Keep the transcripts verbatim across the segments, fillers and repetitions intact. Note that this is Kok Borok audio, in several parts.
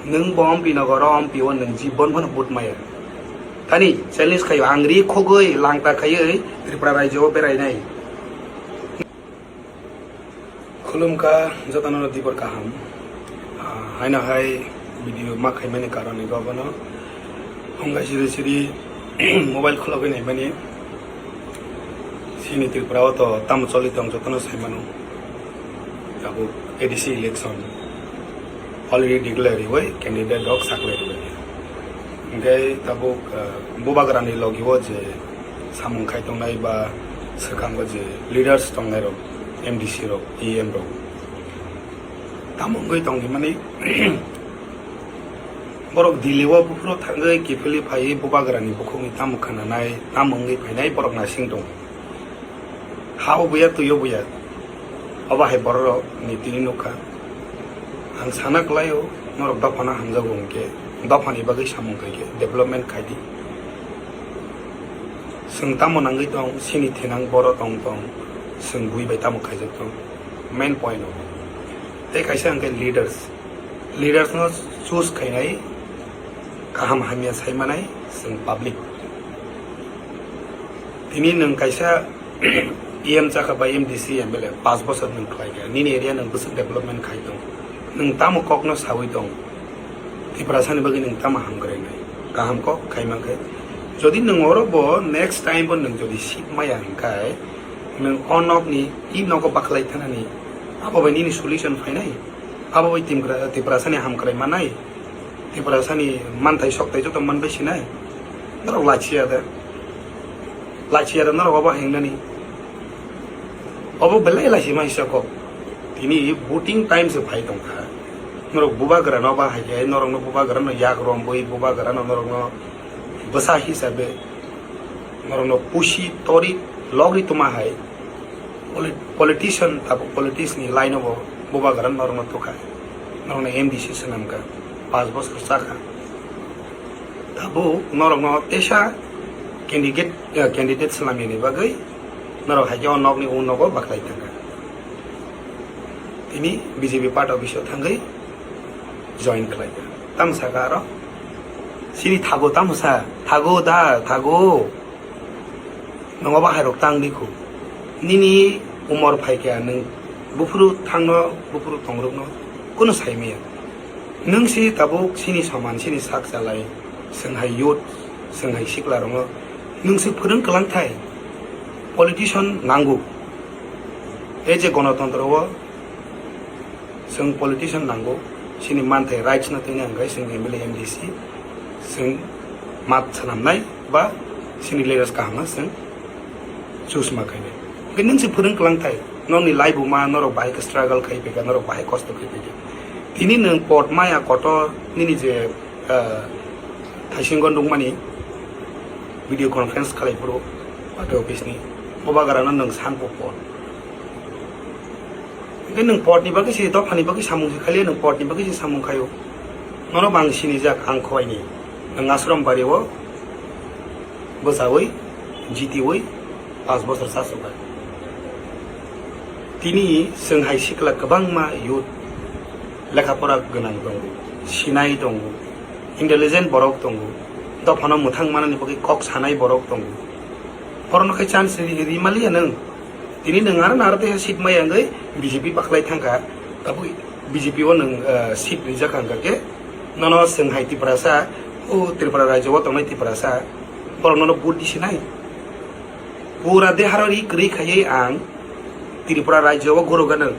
Nwng bo ompi nogoro ompi o nwng jibon phano vote maya. Thani challenge khaio, ang ri khogwi langta khaiwi Tripura rajyo o berainai. Khulumkha jotono dibor kaham. Ah, haino hai video ma khaimani karon ni bobono. Hwnkhai siri siri mobile khulogwi naimani. Chini Tripura o to tamo choli tong jotono saimano. Abo A D C election already declare riwi candidate rok saklai riwi. Hingke tabuk, ah, bubagrani logi o je samung khai tongnai ba swkango je leaders tongnai rok, M D C rok, E M rok. Tamo wngwi tongdi mani borok Delhi o buphuru thangwi kiphilwi phaiwi bubagrani bukhukni tamo khananai, tamo wngwi phainai borok nasing tongo. Ha o buya, twi o buya. Obo hai borok rok ni tini nukha. Ang sana kwlaio, norok dophano hamjago hwnkhe, dophani bagwi samung khaikhe, development khaidi. Chwng tamo nangwi tong, chini thinang boro tong tong, chwng bui bai tamo khaijak tong. Main point o. Tei kaisa hwnkhe leaders. Leaders no choose khainai, kaham hamya saimanai chwng public. Tini nwng kaisa E M chakha bai M D C, M L A, paanch bosor nwng khlai kha. Nini area nwng bwswk development khai tong. Nwng tamo kokno sawi tong. Tiprasani bagwi nwng tamo hamkrai nai. Kaham kok khai mankhe. Jodi nwng oro bo next time bo nwng jodi seat maya hwnkhe, nwng o nokni, i nogo bakhlai thanani, abo bai nini solution phainai. Abo bai Timpra-, Tiprasani hamkrai manai. Tiprasani manthai sokthai joto manbai sinai. Norok lachiya da. Lachiya da norok obo hingnani. Obo belai lachima hisa kok. Tini voting time se phai tongkha. Norok bubagrano ba hai khe norokno bubagrano yak rombwi bubagrano norokno bwsa hisabe norokno pusi tori logri tuma hai. Poli-, politician tabuk politics ni line o bo bubagrano norokno tukha. Norokno M D C swnamkha. Paanch bosor chakha. Tabuk norokno tesa candidate, eh, candidate swnamyani bagwi norok hai khe o nokni o nogo bakhlai thangkha. Tini B J P party office o thangwi join khlaikha. Tamo sakha aro? Chini thago tamo sa? Thago da, thago. Nwng obo hairok tang di khu. Nini umor phaikha, nwng buphuru thangno, buphuru tongrokno kunu saimaya. Nwng si tabuk chini soman, chini sak chalai, chwng hai youth, chwng hai sikla rokno nwng si phwrwng kwlang thai. Politician nango. E je gonotontro o chwng politician nango, chini manthai rights no tini ang chwng M L A, M D C, chwng mat swnamnai ba chini leaders kaham no chwng choose ma khainai. Hwnkhe nwng se phwrwng kwlang thai, nokni laibuma norok bahai khe struggle khai phaikha, norok bahai kosto khai phaikha. Tini nwng pot maya kotor nini je, ah, thaisingo nukmani video conference khalai phuru party office ni, bubagrano nwng sanpo pot. Hwnkhe nwng potni bagwi se, dophani bagwi samung se khaliya, nwng potni bagwi se samung khaio. Nono bang sinijak ang khobaini. Nwng ashram bari o bwchaui, jitiui, paanch bosor chasukha. Tini chwng hai sikla kwbangma youth lekha pora gwnang tongo, sinai tongo, intelligent borok tongo, dophano mwthang manani bagwi kok sanai borok tongo. Borokno khe chance ri-, rimaliya nwng. Tini nwng aro naro teisa seat maya wngwi B J P bakhlai thangkha, tabuk B J P o nwng, eh, seat rijak kha hwnkha khe, nono chwng hai Tiprasa, o Tripura rajyo o tongnai Tiprasa, borok nono vote di sinai. Pura deharo ri kwrwi khaiwi ang Tripura rajyo o guruk gwnang.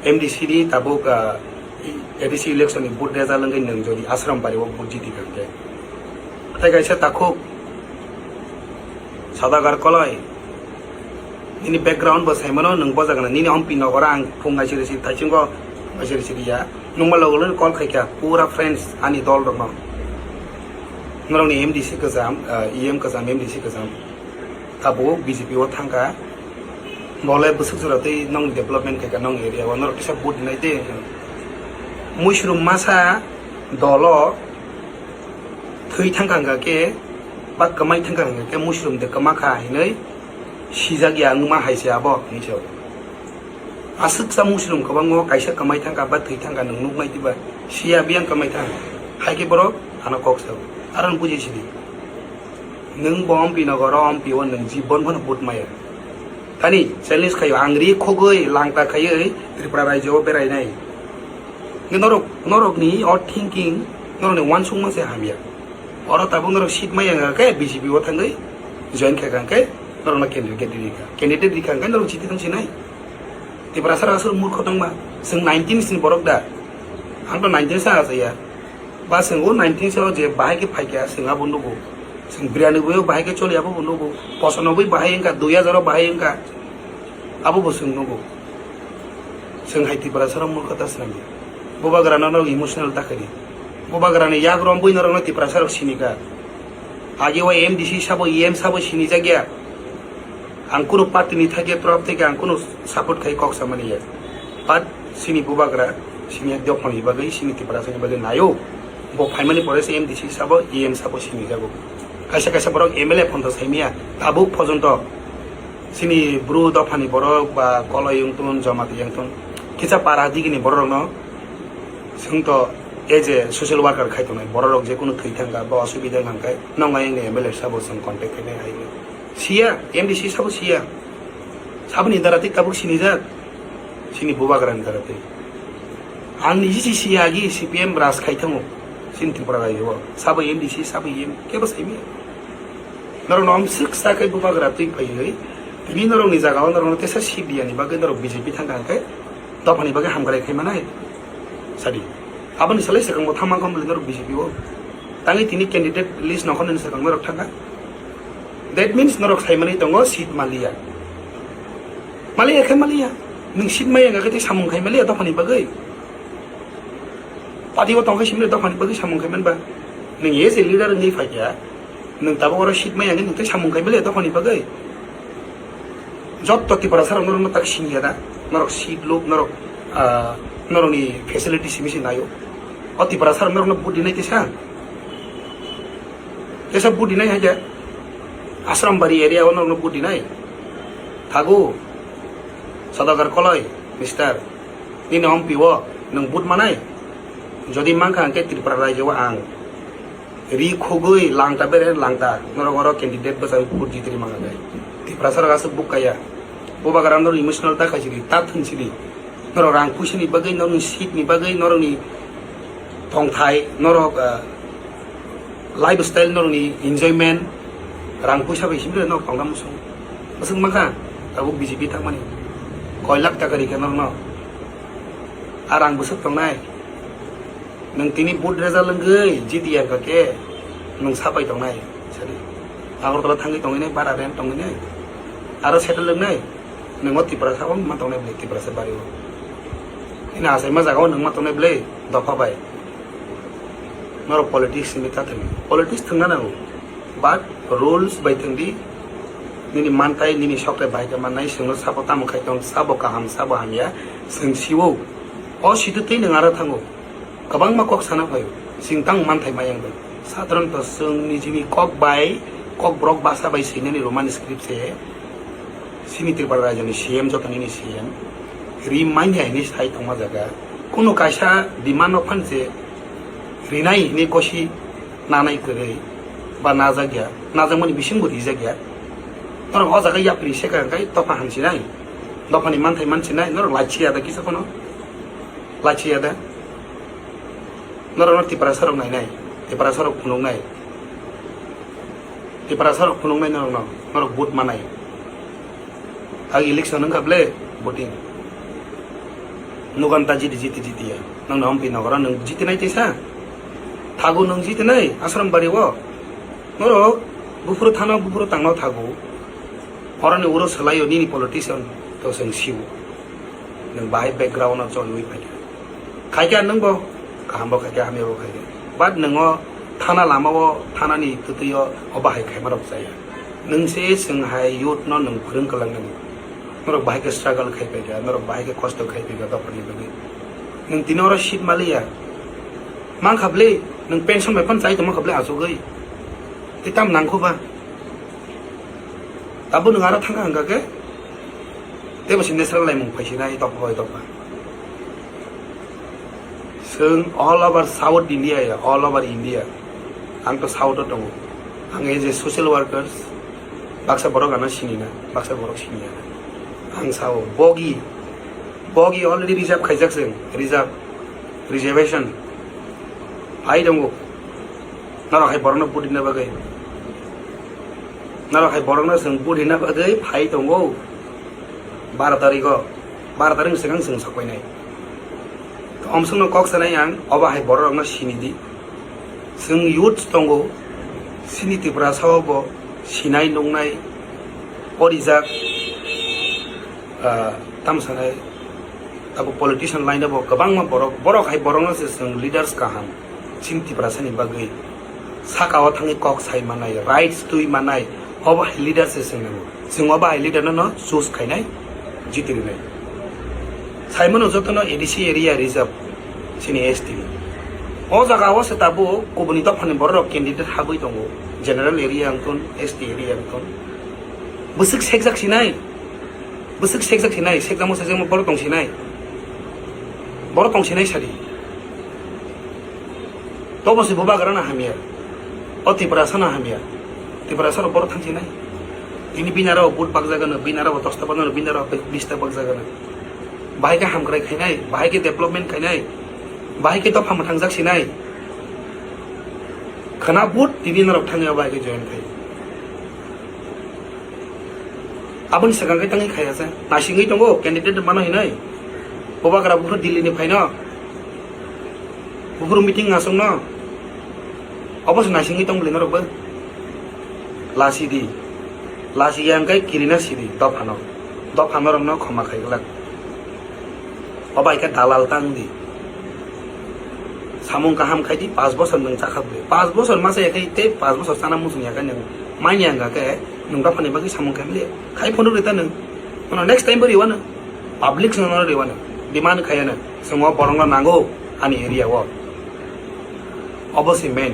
M D C ni tabuk, ah, A D C election ni vote result wngwi nwng jodi Ashram Bari o vote jiti kha hwnkhe. Tai kaisa takhuk Sadagar Koloi, nini background bo saimano, nwng bojak na, nini ompi nogora ang phung gaisiri si thaichungo gaisiri si ya. Nwng ma logo logo call khaikha, pura friends ani dol rokno. Norokni M D C kwcham, ah, E M kwcham, M D C kwcham. Tabuk B J P o thangkha. Bole bwswk jora tei nong development khaikha nong area o, norok kisa vote dinai de. Muisrum masa dolo thwi thangkha hwnkha khe, ba kwmai thangkha hwnkha khe, muisrum de kwma kha hinwi sijak ya wngma hai se abo hinwi sao. Aswk cha muisrum kwbangma kaisa kwmai thangkha ba thwi thangkha nwng nuknai diba? Siya biyang kamai thang. Hai khe borok ano kok sao. Aro ang buji sidi. Nwng bo ompi nogoro ompi o nwng jibon phano vote maya. Tani challenge khayo ang ri khogwi langta khaiwi Tripura rajyo o berainai. Norok, norokni o thinking, norokni wansukma se hamya. Oro tabuk norok seat maya wngkha khe B J P o thangwi join khaikha khe norokno candidate rikha. Candidate rikha khe norok jiti thang sinai. Tiprasa rok aswk murkho tongma. Chwng nineteen ni borok da. Ang to nineteen sa achaya. Ba chwng o nineteen sa o je bahai khe phaikha chwng abo nugo. Chwng biranoboi o bahai khe choli abo bo nugo. Posanoboi bahai wngkha, dui hajar o bahai wngkha. Abo bo chwng nugo. Chwng hai Tiprasa rok murkho ta swnamya. Bubagra no norok emotional ta khaidi. Bubagra ni yak romboi norok no Tiprasa rok sinika. Age o M D C sabo, E M sabo sinijakya. Ang kunu party ni thaikia, torop thaikia ang kunu support khai kok samani ya. But sini bubagra, sini dophani bagwi, sini Tiprasa ni bagwi nayo. Bo phaimani pore se M D C sabo, E M sabo sinijago. Kaisa kaisa borok M L A phanto saimiya, tabuk pojonto. Sini bru dophani borok ba koloi wngtun, jomati wngtun, kisa para digini borok rokno chwngto as a social worker khai tongnai borok rok, je kunu thwi thangkha ba osubida wngkha khe noknai wngni M L A sabo chwng contact khainai hai. Siya, M D C sabo siya. Saboni dara tei tabuk sinijak. Sini bubagrani dara tei. Ang niji si siya agi C P M raj khai thango. Sini Tripura rajyo o. Sabo M D C, sabo E M, kebo saimiya. Norok no omswk sa khai bubagra twi phaiwi. Tini norok ni jaga o norok no tesa seat diya ni bagwi norok B J P thangkha hwnkhe dophani bagwi hamkrai khai manai. Sadi. Aboni salai swkang bo thangma kho bwlwi norok B J P o. Tangwi tini candidate list nokho nini swkang norok thangkha. That means norok sai manwi tongo seat maliya. Maliya khe maliya. Nwng seat maya wngkha khe tei samung khai maliya dophani bagwi. Party o tongkhe simi dophani bagwi samung khai manba. Nwng as a leader wngwi phaikha. Nwng tabuk oro seat maya wngwi nwng tei samung khai maliya dophani bagwi. Jotto Tiprasa rok norok no tak siniya da. Norok seat luk, norok, ah, norokni facility simi se naio. O Tiprasa rok norok no vote dinai tisa. Tesa vote dinai hai khe Asrambari area o norok no vote dinai. Thago. Sodagar Koloi, mister. Nini ompi o nwng vote manai. Jodi mankha hwnkhe Tripura rajyo o ang ri khogwi langta bere langta norok oro candidate bwsai vote jitiri mangkha khe. Tiprasa rok aswk bukkaya. Bubagra norok emotional ta khaisidi, ta thwngsidi. Norok rang puisani bagwi, norokni seat ni bagwi, norokni tongthai, norok, ah, lifestyle, norokni enjoyment, rang puisa bai simi norok tongna muchung. Aswk mankha, tabuk B J P thangmani. Koi lakh taka rikha norokno. A rang bwswk tongnai. Nwng tini vote result wngwi jiti ya khe nwng sapai tongnai, sadi. Agartala thangwi tonginai, bara rent tonginai. Aro settle wngnai. Nwng o Tiprasa o ma tongnai bwlai, Tiprasa bari o. Nini achaima jaga o nwng ma tongnai bwlai, dopha bai. Norok politics ni ta thwngwi. Politics thwngna nango. But rules bai thwngdi. Nini mantai, nini sokrai bai khe mannai, chwngno sabo tamo khai tong, sabo kaham, sabo hamya, chwng siwo. O situ twi nwng aro thango. Kwbangma kok sana phaio, chwng tang manthai mayang bai. Sadharanto chwng nijini kok bai, kok borok basa bai swinani Roman script se, chini Tripura rajyoni C M joto nini C M ri manya hinwi sai tongma jaga. Kunu kaisa demand no phan se rinai hinwi gosi nanai kwrwi ba najakya, najakmani bisingbo rijakya. Norok o jaga yapri se ka hwnkhe dopha hansinai, dophani manthai mansinai, norok laichiya da kisa phano. Laichiya da. Norokno Tiprasa rok nainai, Tiprasa rok phunuknai. Tiprasa rok phunuknai norokno, norok vote manai. Ag election wngkha ble voting. Nugan ta jiti jiti jiti ya. Nang na ompi nogoro nang jiti nai tisa. Thagu nang jiti nai asram bari o. Norok buphuru thano buphuru tangno thagu. Horoni uro swlaio nini politician to seng siu. Nwng bahai background o choliwi phaikha. Khaikha nwng bo, kaham bo khaikha, hamya bo khaikha. But nwng o thana lama o, thanani twtwi o, o bahai khaima rok chaya. Nwng se chwng hai youth no nwng phwrwng kwlangnani. Norok bahai khe struggle khai phaikha, norok bahai khe kosto khai phaikha dophani bagwi. Nwng tini oro seat maliya. Mankha bwle, nwng pension bai phano chai tongma kha bwle achugwi. Tei tam nangkho ba? Abo nwng aro thangkha hwnkha khe, teibo se natural laimung phaisinai dopha bai dopha. Chwng all over South India ya, all over India. Ang to South o tongo. Ang as a social workers, baksa borok ano sini na, baksa borok sini ya. Ang sao, bogi, bogi already reserve khaijak chwng, reserve, reservation. Phai tongo. Norok hai borokno vote rina bagwi. Norok hai borokno chwng vote rina bagwi phai tongo. Baro tarikh o, baro tarikh ni swkang chwng sokpainai. Omsongno kok sanai ang, obo hai bororokno sini di. Chwng youth tongo, chini Tiprasa o bo sinai nuknai, porijak, ah, tamo sanai, abo politician line o bo kwbangma borok, borok hai borokno se chwng leaders kaham, chini Tiprasa ni bagwi. Saka o thangwi kok sai manai, rights twi manai, obo hai leader se chwng nango. Chwng obo hai leader no, no choose khainai, jiti rinai. Sai mano jotono A D C area reserve chini S T ni. O jaga o se tabuk kubuni dophani borok rok candidate habwi tongo. General area wngthun, S T area wngthun. Bwswk sekjak sinai, bwswk sekjak sinai, sekjakma sekjakma borok tong sinai. Borok tong sinai sadi. Tobo se bubagra na hamya. O Tiprasa na hamya. Tiprasa rok borok thang sinai. Tini binara o vote bakjagano, binara o dosta bakjagano, binara o bista bakjagano. Bahai khe hamkrai khainai, bahai khe development khainai, bahai khe dopha mwthangjak sinai. Khwna vote tini norok thangya bahai khe join khai. Aboni swkang khe tangwi khaya se. Naisingwi tongo candidate mano hinwi. Bubagra buphuru Delhi ni phaino. Buphuru meeting aswkno. Obo se naisingwi tong bwlwi norok bo. Lasi di. Lasi yang kai kirina sidi dophano. Dophano rokno khoma khai glak. Obo hai khe dalal tang di. Samung kaham khai di, pas bosor nwng chakha bwlwi. Pas bosor masa ya khai tei pas bosor chana muchung ya khai nwng manya wngkha khe nwng dophani bagwi samung khai bwlwi. Khai phunuk rita nwng. Ono next time bo riwano. Public se nono riwano. Demand khayano. Chwng o borokno nango ani area o. Obo se main.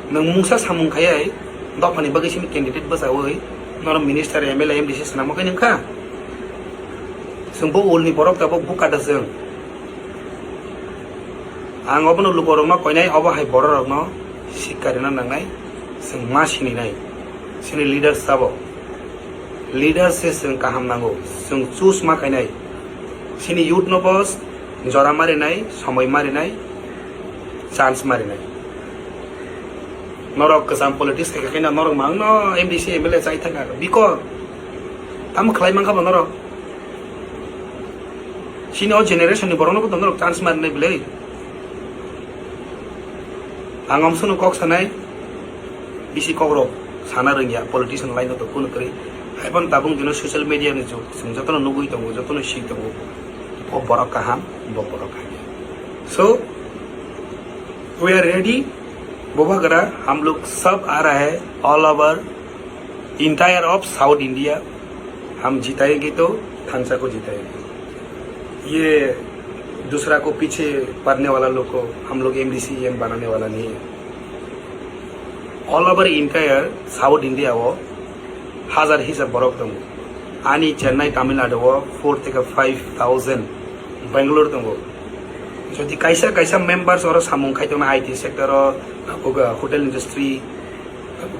Nwng mungsa samung khayai dophani bagwi sini candidate bwchaui norok minister, M L A, M D C swnamo khe nwng kha. Chwng bo ulni borok tabuk buka da chwng. Ang obono lukurokno koinai, obo hai bororokno sikka rina nangnai, chwng ma sininai. Chini leaders sabo. Leaders se chwng kaham nango, chwng choose ma khainai. Chini youth no bo jora marinai, somoi marinai, chance marinai. Norok kwcham politics khai khe norok mangno M D C, M L A chai thangkha. Biko tamo khlai mankha bo norok? Chini o generation ni borokno bo norok chance marinai bwlwi. Ang omsongno kok sanai, bisi kokrok sana rwngya, politician line o to kunu kwrwi. Haiphano tabuk dino social media ni jug, chwng jotono nugwi tongo, jotono si tongo. Bo borok kaham, bo borok hamya. So, we are ready. Bubagra, hum log sab aa raha hai, all over, entire of South India, hum jitayenge to, thansa ko jitayenge. Ye dusra ko piche padne wala log ko hum log M D C M banane wala nahi hai. All over entire South India o hazar hisab borok tongo. Ani Chennai, Tamil Nadu o four theke five thousand, Bangalore tongo. Jodi kaisa kaisa members oro samung khai tongna I T sector o, hotel industry,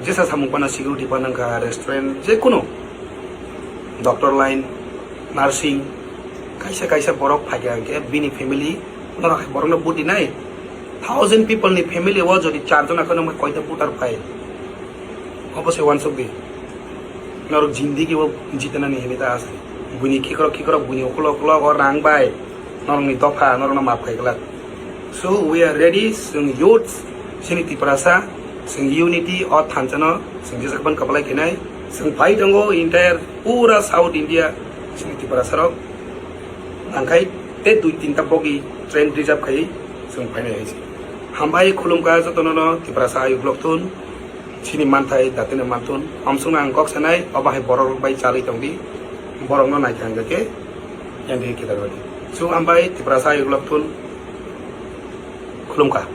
jesa samung pana security pana wngkha, restaurant, je kuno doctor line, nursing, kaisa kaisa borok phaikha hwnkhe bini family norok hai borokno buti nai. Thousand people ni family o jodi char jona kheno koita voter phai, obo se wansuk di. Norok jindigi o jitinani hini ta asa. Buini khikrok khikrok, buini ukulok ukulok o rang bai norokni dopha norokno map khai glak. So we are ready, chwng youths, chini Tiprasa, chwng unity o thansa no chwng jesa ban kwplai khenai. Chwng phai tongo entire pura South India, chini Tiprasa rok. Nangkhai tei dui tinta bogi train reserve khai chwng phainai hai se. Hambai khulumkha jotono no Tiprasa ayuk lok thun. Chini manthai datino manthun, omsongno ang kok sanai, obo hai borok rok bai chalwi tongdi, borokno naikha hwnkhe yang digi kitar badi. Chwng hambai Tiprasa ayuk lok thun, khulumkha.